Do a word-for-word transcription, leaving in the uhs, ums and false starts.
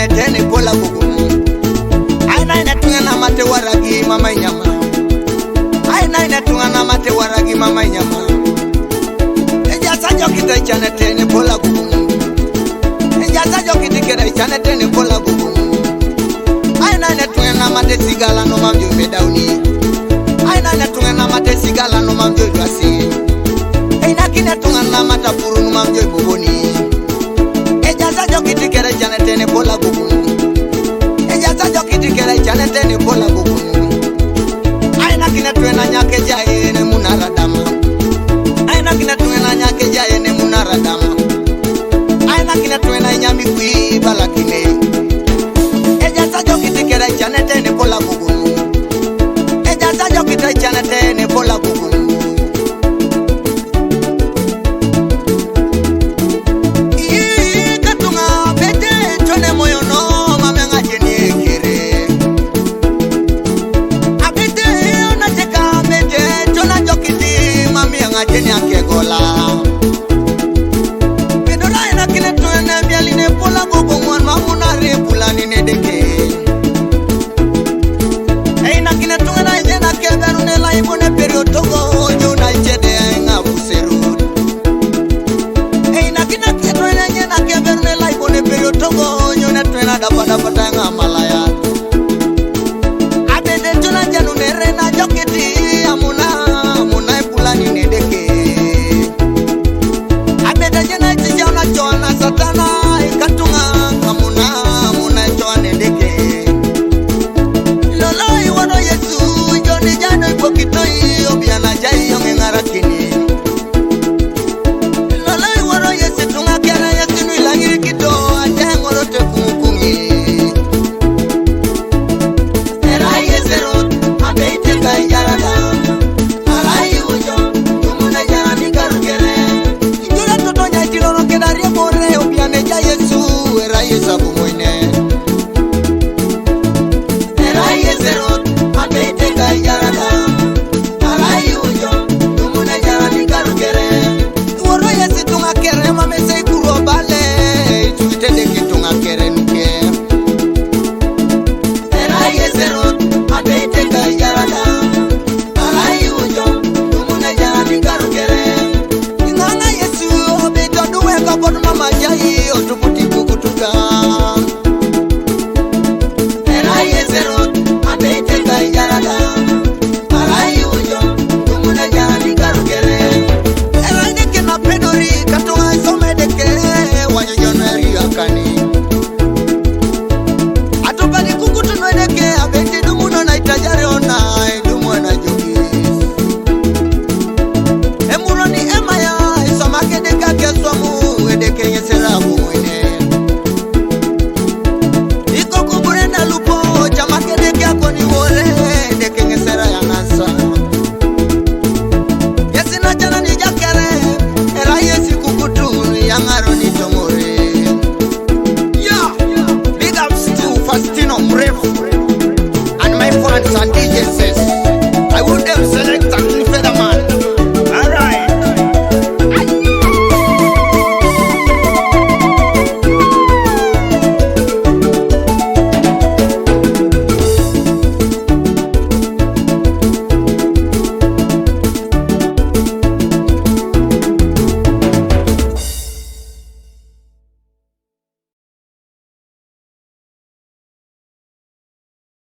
Tene pola gugu. Ai nai ne tunga na mate waragi mama nyama. Ai nai ne tunga na mate waragi mama nyama. Eja sa jo kite chane tene pola gugu. Eja sa jo kite kere chane tene pola gugu. Ai nai ne tunga na mate sigala no mam jo me dauni. Ai nai ne tunga na mate sigala no mam jo dwasi. Ai na kine tunga na mata puru no mam jo buboni. Eja sa jo kiti kere chane tene pola gugu. Eja sa jo kiti kere chane tene pola gugu. Ai na kine tuena nyake ja ene munara dama. Ai na kine tuena nyake ja ene munara dama. Ai na kine tuena nyami kui bala kine.